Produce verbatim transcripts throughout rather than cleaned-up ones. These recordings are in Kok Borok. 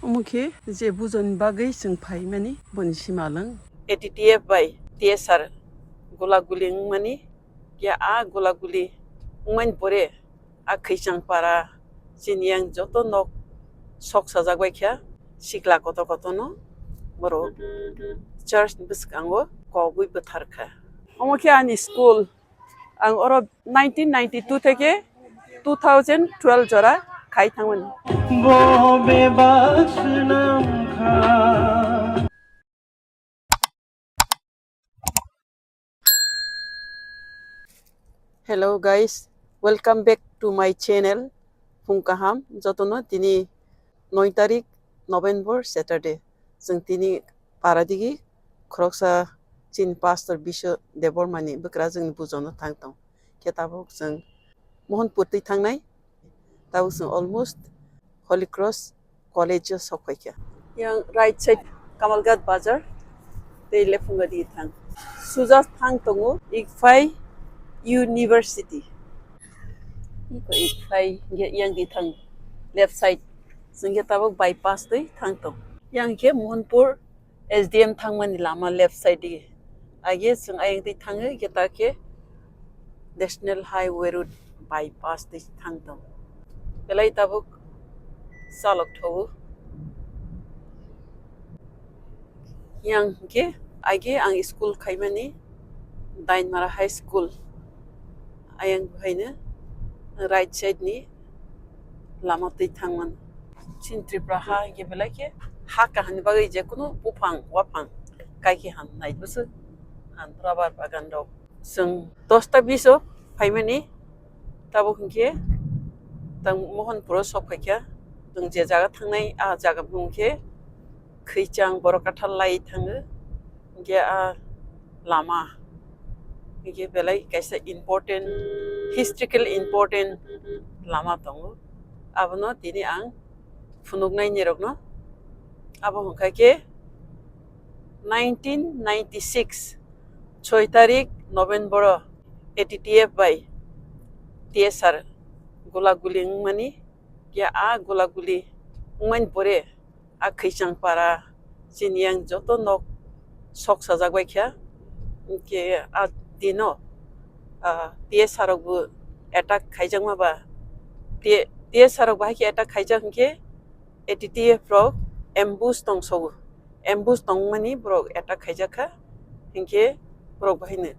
Omo khe je bujoni bagwi chwng phaimani boni simalwng. A T T F bai T S R gula guli wngmani, ya a gula guli wngmani pore a Khwichang para chini yang joto nok sok sajak bai kha, sikla kotor kotor no borok church ni bwskango kogwi bwthar kha. Omo khe ani school, ang oro nineteen ninety-two theke two thousand twelve jora khai thangmani. Bo bebak swnam kha. Hello guys, welcome back to my channel. Phung kaham jotono, tini noi tarik November, Saturday. Chwng tini para digi khoroksa chini pastor Biswa Debbarma ni bwkra chwngni bujono thang tong. Khe tabuk chwng Mohanpur twi thangnai. Tabuk chwng almost Holy Cross College o sok phaikha. Yang right side Kamalghat Bazar tei lephunga di thang. Suja thang tongo Ikphai University. Iko Ikphai yang di thang left side. Singke tabuk bypass twi thang tong. Yang ke Mohanpur S D M thangmani lama left side di. Age chwng ayang twi thango, hwnkhe ta khe National Highway Road bypass twi thang tong. Belai tabuk chalok thago. Yang hwnkhe age ang school khaimani Dainmara High School. Ayang haino right side ni lama twi thangmani. Chini Tripura ha hwnkhe belai khe ha kaham ni bagwi je kunu buphang waphang kai khe ham nai bwswk han rubber bagan rok. Chwng dosta bis o phaimani, tabuk hwnkhe tang Mohanpur o sok phaikha. Chwng je jaga thangnai, a jaga bumung khe Khwichang Borok Kathal lai thango. Hwnkhe a lama hwnkhe belai kaisa important, historical important lama tongo. Abono tini ang phunuknai nirokno. Abo hwnkha khe nineteen ninety-six, soi tarik November o A T T F bai T S R gula guli wngmani, ya a gula guli wngmani pore a Khwichang para chini yang joto nok sok sajak bai kha. Hwnkhe a dino, ah, T S R rok bo attack khaijakma ba, T-, T S R rok bahai khe attack khaijak hwnkhe A T T F rok ambush tong sogo. Ambush tongmani borok attack khaijak kha, hwnkhe borok bahaino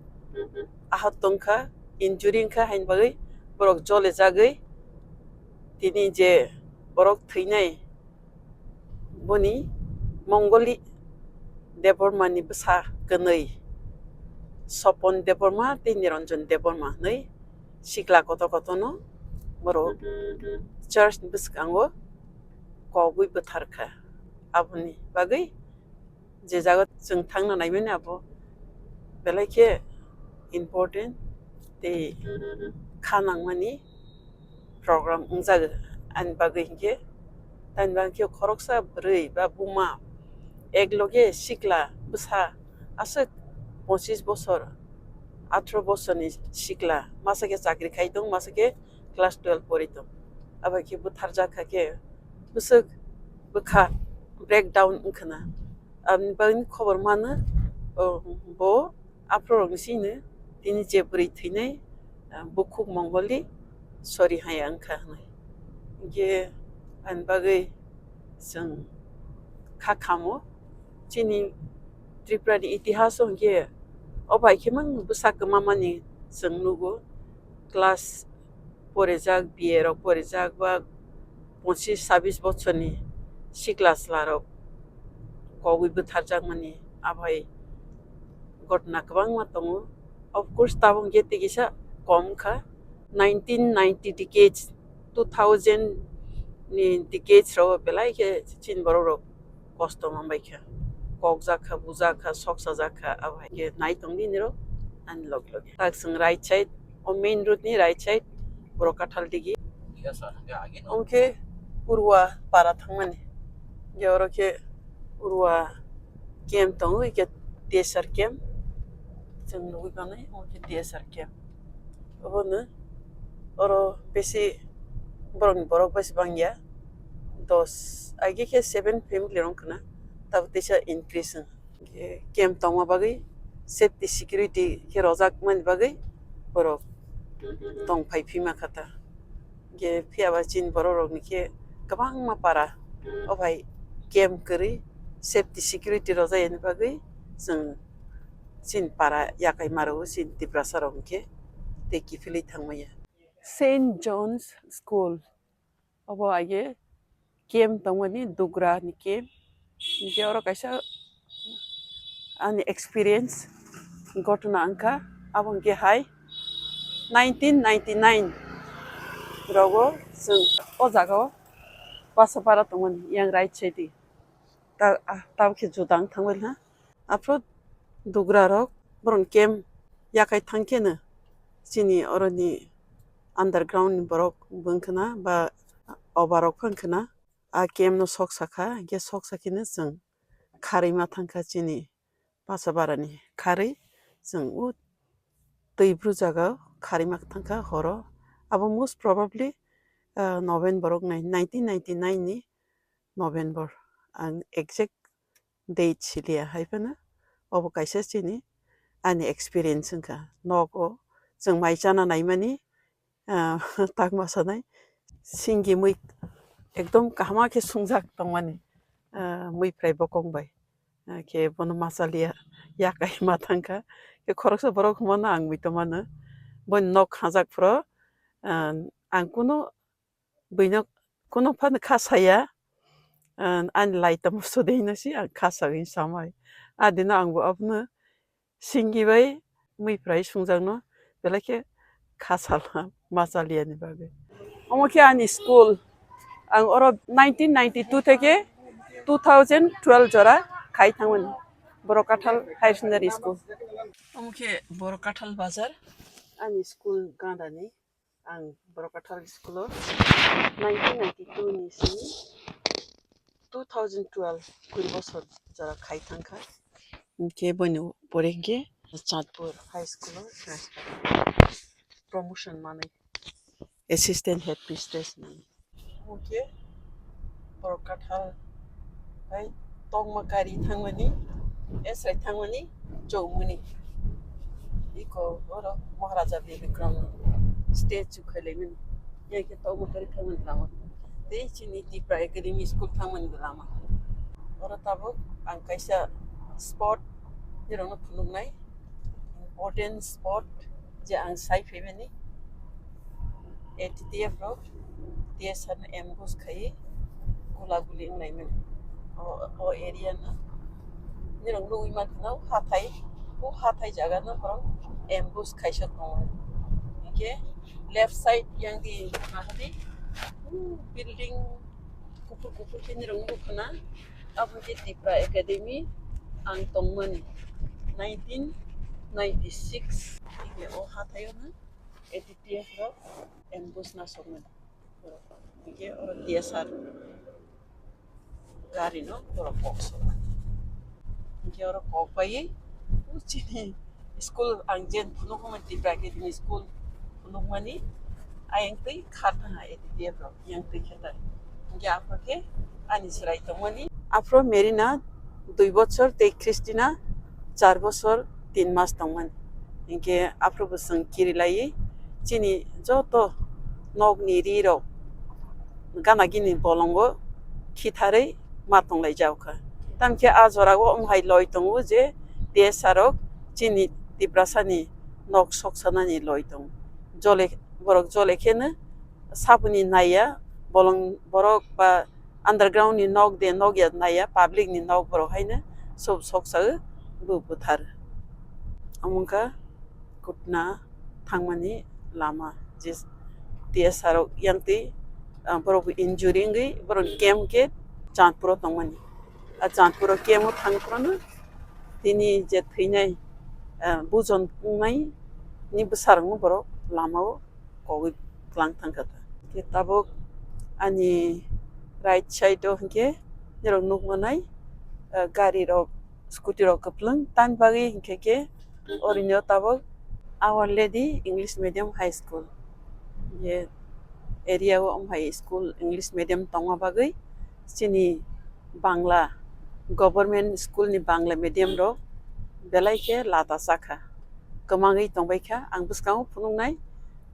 ahot tong kha, injury wng kha, haini bagwi borok jole jagwi tini je borok thwinai boni Mongoli Debbarma ni bwsa kwnwi Sopon Debbarma tei Niranjan Debbarma hwnwi sikla kotor kotor no borok church ni bwskango kogwi bwthar kha. Aboni bagwi je jaga chwng thangna naimani abo belai khe important tei kha nangmani program wngjago. Ani bagwi hinkhe, ani bagwi khe khoroksa bwrwi ba buma ek loge sikla bwsa aswk pochis bosor, atharo bosorni sikla, masa khe chakri khai tong, masa khe class twelve pori tong. Abo khe bwtharjak kha khe bwswk bwkha breakdown wngkhwna. Aboni bagwi khobor mano, o, bo aphuru rokni simi tini je bwrwi thwinai, ah, bukhuk Mongoli sori haya wngkha hwnwi. Hinkhe ani bagwi chwng kha khamo, chini Tripura ni itihas o hinkhe o bai khe mang bwsa kwmamani chwng nugo. Class porijak, B A rok porijak ba pochis sabis bochorni sikla chwla rok kogwi bwtharjakmani abai gotna kwbangma tongo. Of course, tabuk hinkhe tei kisa kom wngkha. Nineteen ninety decades, two thousand ni decades rok belai khe chini borok rok kosto manbai kha, kokjak kha, bujak kha, soksa jak kha, abo hai khe nai tong di nirok ani loge loge. Tak chwng right side, o main road ni right side, borok kathal digi. Omo khe Urwa para thangmani. Hinkhe oro khe Urwa camp tongo, hinkhe T S R camp. Chwng nugwi manwi, omo khe T S R camp. Obono oro besi borokni borok besi bangya. Dos, age khe seven family rok khna, tabuk teisa increase wng. Khe camp tongma bagwi safety security khe rojak mani bagwi borok tong phai phima kha ta. Khe phiya ba chini borok rok ni khe kwbangma para o bai camp kwrwi safety security rojak yani bagwi chwng chini para yakai maro chini Tiprasa rok khe tei kiphilwi thangmaya. Saint John's School. Obo age camp tongmani Dugra ni camp. Hinkhe oro kaisa ani experience ghotona wngkha. Abo hinkhe hai nineteen ninety-nine rogo chwng o jaga o Basapara tongmani yang right side di. Ta, ah, tabukhe juda wng thangbaikha. Aphuru Dugra rok borok ni camp yakai thang khe no chini oro ni underground ni borok wng khna ba oba rok phang khna a camp no sok sakha, hinkhe sok sakhe no chwng kharwi ma thang kha chini Basapara ni kharwi chwng o twi bru jaga o kharwi ma thang kha horo. Abo most probably, ah, November rok nai, nineteen ninety-nine ni November, ang exact date siliya hai phano, obo kaisa chini ani experience wngkha. Nogo chwng mai chana naimani, ah, tak ma sanai, singi mui ekdom kaham khe sungjak tongmani, ah, mui phrai bokong bai. Ah, khe bono ma chaliya, yakai ma thangkha. Khe khoroksa borok hwnmano ang mui tongmano, boni nok khajak phuru, ah, ang kunu buino kunu phano kha saya, ah, ani lai tamo sodei no si ang kha sagwi samai. Adino ang bo abono singi bai mui phrai sungjakno belai khe kha sala ma chaliyani bagwi. Omo khe ani school, ang oro nineteen ninety-two theke two thousand twelve jora khai thangmani Borok Kathal Higher Secondary School. Omo khe Borok Kathal bazar, ani school gandani. Ang Borok Kathal school o nineteen ninety-two ni simi two thousand twelve kuri bosor jora khai thangkha. Hinkhe boino pore hinkhe Chandpur High School o transfer, promotion manwi assistant headmistress manwi. Hinkhe Borok Kathal hai tongma kari thangmani, esai thangmani, chongmani. Iko oro Maharaja Bir Bikram statue khailaimani. Yang khe tongma kari thangmani lama. Tei chini Tipra Academy School thangmani lama. Oro tabuk ang kaisa spot nirokno phunuknai. Important spot je ang sai phaimani. A T T F rok T S R no ambush khai gula guli wnglaimani. O, o area no nirok nugwi mankha na o hathai, o hathai jaga no borok ambush khaisa tongo. Hinkhe left side yang di mahadi, o building kuphur kuphur khe nirok nukha na, abo khe Tipra Academy ang tongmani nineteen ninety-six. Hinkhe o hathai o no A T T F rok ambush nasokmani. Hinkhe oro T S R gari no borok kok sokmani. Hinkhe oro kok paiwi o chini school ang jen phunukmani Tipra Academy school phunukmani ayang twi kha thangha A T T F rok yang twi khe ta. Hinkhe aphuru khe ani chwrai tongmani. Aphuru Merina dui bochor tei Christina char bochor tin mas tongmani. Hinkhe aphuru bo chwng kirilaiwi chini joto nokni ri rok gana gini bolongo khitharwi ma tonglai jaokha. Tamkhe a jorao wng hai loi tongo je T S R rok chini Tiprasani nok soksanani loi tongo. Jole, borok jole kheno saboni naiya, bolong, borok ba underground ni nok de nok ya naiya, public ni nok borok haino sob soksa bo buthar. Omo wngkha kutna thangmani lama, je T S R rok yang twi, ah, borok bo injury wngwi borok camp khe Chandpuro tongmani. A Chandpuro camp o thang phuru no tini je thwinai, ah, bujon wngnai ni bwsarokno borok lama o kogwi tlang thangkha ta. Khe tabuk ani right side o hinkhe norok nukmanai, ah, gari rok, scooty rok kwplwng tan bagwi hinkhe khe oroni o tabuk Our Lady English Medium High School. Ye area o omo hai school English medium tongma bagwi Chini Bangla, government school ni Bangla medium rok belai khe lata chakha, kwmangwi tongbaikha. Ang bwskango phunuknai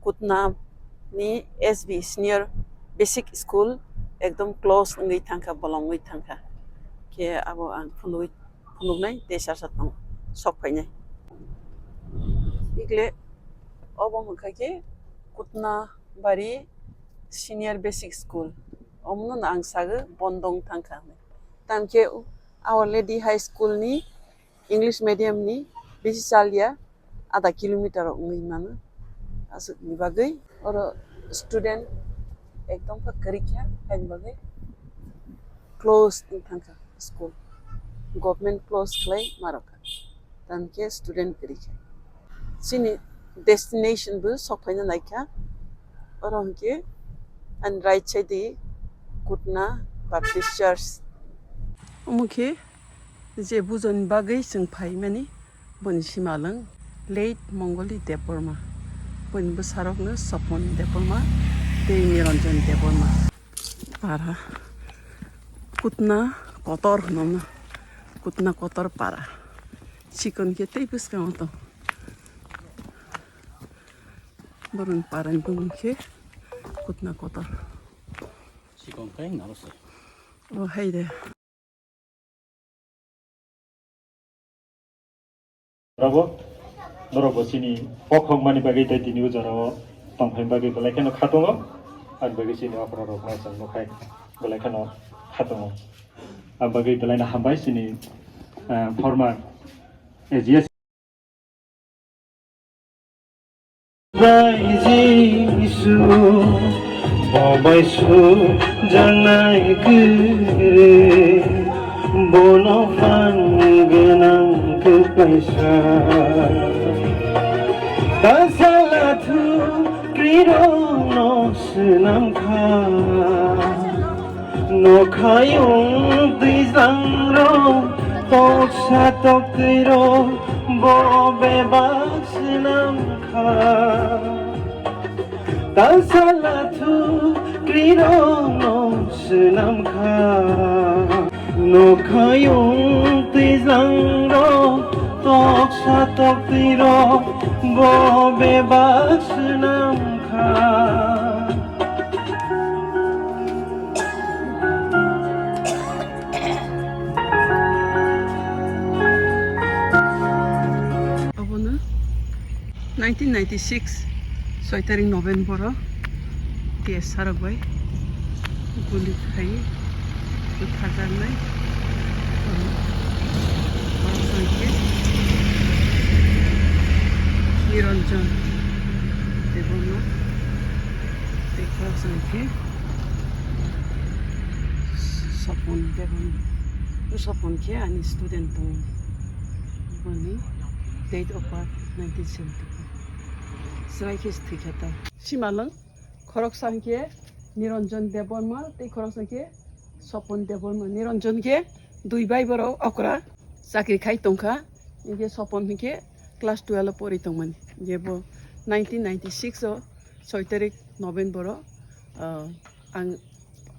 Kutna ni S B senior basic school ekdom close wngwi thangkha, bolong wngwi thangkha. Khe abo ang phunugwi phunuknai tei sasa tong sok phainai. Ikle obo hwnkha khe Kutna Bari Senior Basic School. Omono ang sagwi bondong thangkha. Tamkhe Our Lady High School ni English medium ni bisi chalya, adha kilometer rok wngwi mano. Aswkni bagwi oro student ekdom kha kwrwi kha, haini bagwi close wng thangkha school. Government close khlai ma rokha. Tamkhe student kwrwi kha. Chini destination bo sok phaina naikha. Oro hwnkhe ani right side di Kutna Baptist Church. Omo khe je bujoni bagwi chwng phaimani, boni simalwng late Mongoli Debbarma, boni bwsarokno Sopon Debbarma tei Niranjan Debbarma. Para Kutna Kotor hwno, Kutna Kotor para. Chikon khe tei bwskango tong. Borokni parani bumung khe Kutna Kotor. Chikon khe naro se. O hai de. Rabo, norok bo chini pokhok mani bagwi tei tini o jora o tongphai bagwi belai kheno khatungo, ang bagwi chini okra rok no chwng nukhai belai kheno khatungo. Ang bagwi belai no hambai chini, ah, former A G S. Bai Jisu, bo bai su janai kere, bono phan gwnang kwplaisa. Ta sala thu krirokno swnam kha. Nokhayung twijlangrok, toksa toktwirok, bo bebak swnam kha. Ta sala thu krirokno swnam kha. Nokhayung twijlangrok, toksa toktwirok, bo bebak swnam kha. Obono nineteen ninety-six soi tarik November o T S R rok bai guli khai butharjaknai. Khoroksa hwnkhe Niranjan Debbarma, tei khoroksa hwnkhe Sopon Debbarma. O Sopon khe ani student tongo. Boni date of birth nineteen seventy-four. Chwrai khe thwikha ta. Simalwng khoroksa hwnkhe Niranjan Debbarma tei khoroksa hwnkhe Sopon Debbarma. Niranjan khe dui bai borok okra chakri khai tongkha. Hwnkhe Sopon hwnkhe class twelve o pori tongmani. Hwnkhe bo nineteen ninety-six o soi tarik November o, ah, ang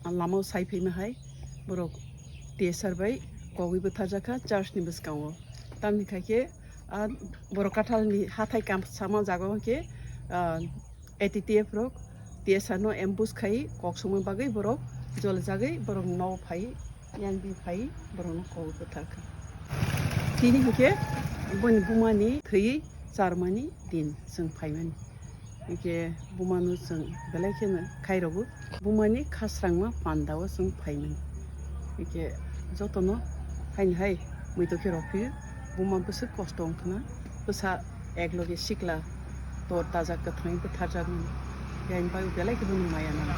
lama o sai phaima hai borok T S R bai kogwi bwtharjakha church ni bwskango. Tamni khai khe, ah, borok kathal ni hathai kam sama jaga o hwnkhe, ah, A T T F rok T S R no ambush khai kok songma bagwi borok jolijagwi borok nogo phai, yang bi phai borok no kogwi bwtharkha. Tini hwnkhe boni buma ni thwi charmani din chwng phaimani. Hwnkhe bumano chwng belai kheno khairogwi bumani khasrangma pandao chwng phaimani. Hwnkhe jotono haini hai muitu khe rwphio, buma bwswk kosto wngkhwna, bwsa ekloge sikla tor tajak kwthangwi bwtharjakmani. Yaini bagwi belai kheno maya nang.